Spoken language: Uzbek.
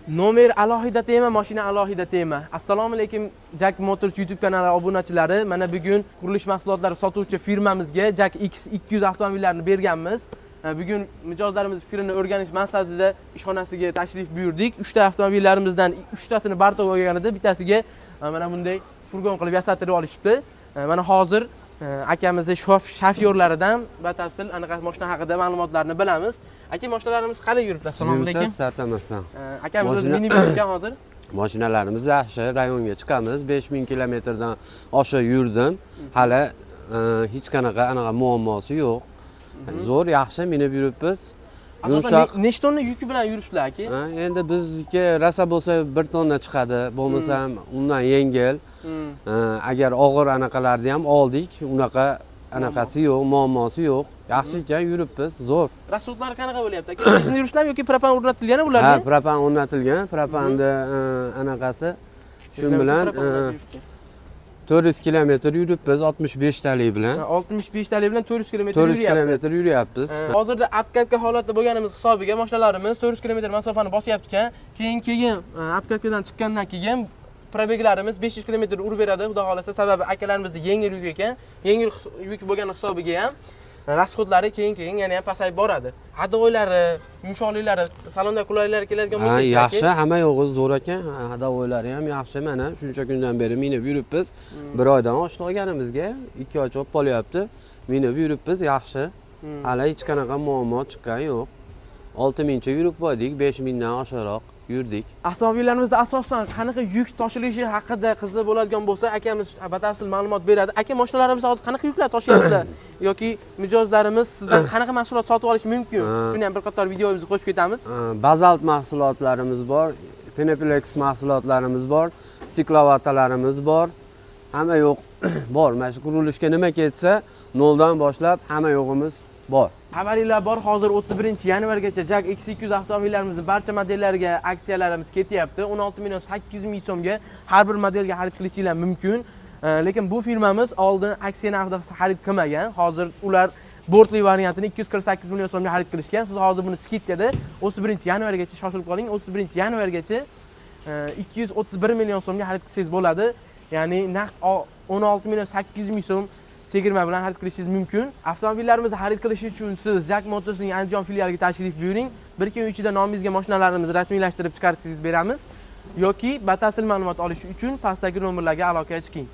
Nomer alohida tema, mashina alohida tema. Assalomu alaykum, Jack Motors YouTube kanali obunachilari. Mana bugun qurilish mahsulotlari sotuvchi firmamizga JAC X200 avtomobillarini berganmiz. Bugun mijozlarimiz fikrini o'rganish maqsadida ishxonasiga tashrif buyurdik. 3 ta avtomobillarimizdan 3 tasini bartov olgan edi, bittasiga mana bunday furgon qilib yasattirib olishibdi. Mana hozir akamizni shofyorlaridan batafsil anaqa mashina haqida ma'lumotlarni bilamiz. Aka, mashinalarimiz qalay yuribdi? Assalomu alaykum. Charchamasdan. Akamiz o'zi minib yurgan hozir. Mashinalarimiz yaxshi, rayonga chiqamiz. 5000 kilometrdan oshiq yurdim. Hali hech qanaqa anaqa muammosi yo'q. Zo'r, yaxshi minib yuribmiz. Asosan Yumshoq. Nechta tonna yuki bilan yuribsizlar, aka? Ha, endi bizniki rosa bo'lsa 1 tonna chiqadi, bo'lmasam undan yengil. Agar og'ir anaqalarni ham oldik, unaqa anaqasi yo'q, muammosi yo'q. Yaxshi ekan, yuribmiz, zo'r. Расход lari qanaqa bo'lyapti, aka? Benzin yurishlarmi yoki propan o'rnatilgani Ha, ularga? Propan o'rnatilgan, propanni anaqasi shu bilan Propan o'rnatib yurishgan. 400 kilometr yuribmiz 65 talik bilan. Ha, 65 talik bilan 400 kilometr 400 yuryapti. Kilometr yuryapmiz. Ha, hozirda обкатка holatda bo'lganimiz hisobiga mashinalarimiz 400 kilometr masofani bosyapti ekan. Keyin обкатка dan chiqqandan keyin пробег larimiz 500 kilometr urib beradi, xudo xohlasa. Sababi akalarimizda yengil yuk ekan. Yengil yuk bo'lgani hisobiga ham расход lari keyin yana ham pasayib boradi. Ходовой lari, yumshoqliklari, salonda qulayliklari keladigan Ha, bo'lsa, yaxshi, hamma yo'g'i zo'r ekan. Ходовой lari ham yaxshi. Mana shuncha kundan beri minib yuribmiz. Bir oydan oshdi olganimizga, 2 oycha bo'lib qolyapti. Minib yuribmiz, yaxshi. Hali hech qanaqa muammo chiqqani yo'q. 6000 cha yurib qo'ydik, 5000 dan oshiqroq yurdik. Avtomobillarimizda asosan qanaqa yuk tashilishi haqida qiziq bo'ladigan bo'lsa, akamiz batafsil ma'lumot beradi. Aka, mashinalarimiz hozir qanaqa yuklar tashyaptilar yoki mijozlarimiz sizdan qanaqa mahsulot sotib olishi mumkin? Shuni ham bir qator videomizga qo'shib ketamiz. Bazalt mahsulotlarimiz bor, penoplex mahsulotlarimiz bor, steklovatalarimiz bor. Hamma yo'q bor. Mana shu qurilishga nima ketsa, noldan boshlab hamma yo'g'imiz bor. Xabaringlar bor, hozir 31 yanvargacha JAC X200 avtomobillarimizni barcha modellariga aksiyalarimiz ketyapti. 16 million 800 ming so'mga har bir modelga xarid qilishinglar mumkin. Lekin bu firmamiz oldin aksiya narxida xarid qilmagan. Hozir ular bortli variantini 248 million so'mga xarid qilishgan. Siz hozir buni скидка da 31 yanvargacha shoshilib qoling. 31 yanvargacha 231 million so'mga xarid qilsangiz bo'ladi. Ya'ni naqd 16 million 800 ming so'm chegirma bilan xarid qilishingiz mumkin. Avtomobillarimizni xarid qilish uchun siz Jack Motorsning Andijon filialiga tashrif buyuring. Bir kun ichida nomingizga mashinalarimizni rasmiylashtirib chiqarib beramiz yoki batafsil ma'lumot olish uchun pastdagi nomerlarga aloqaga chiqing.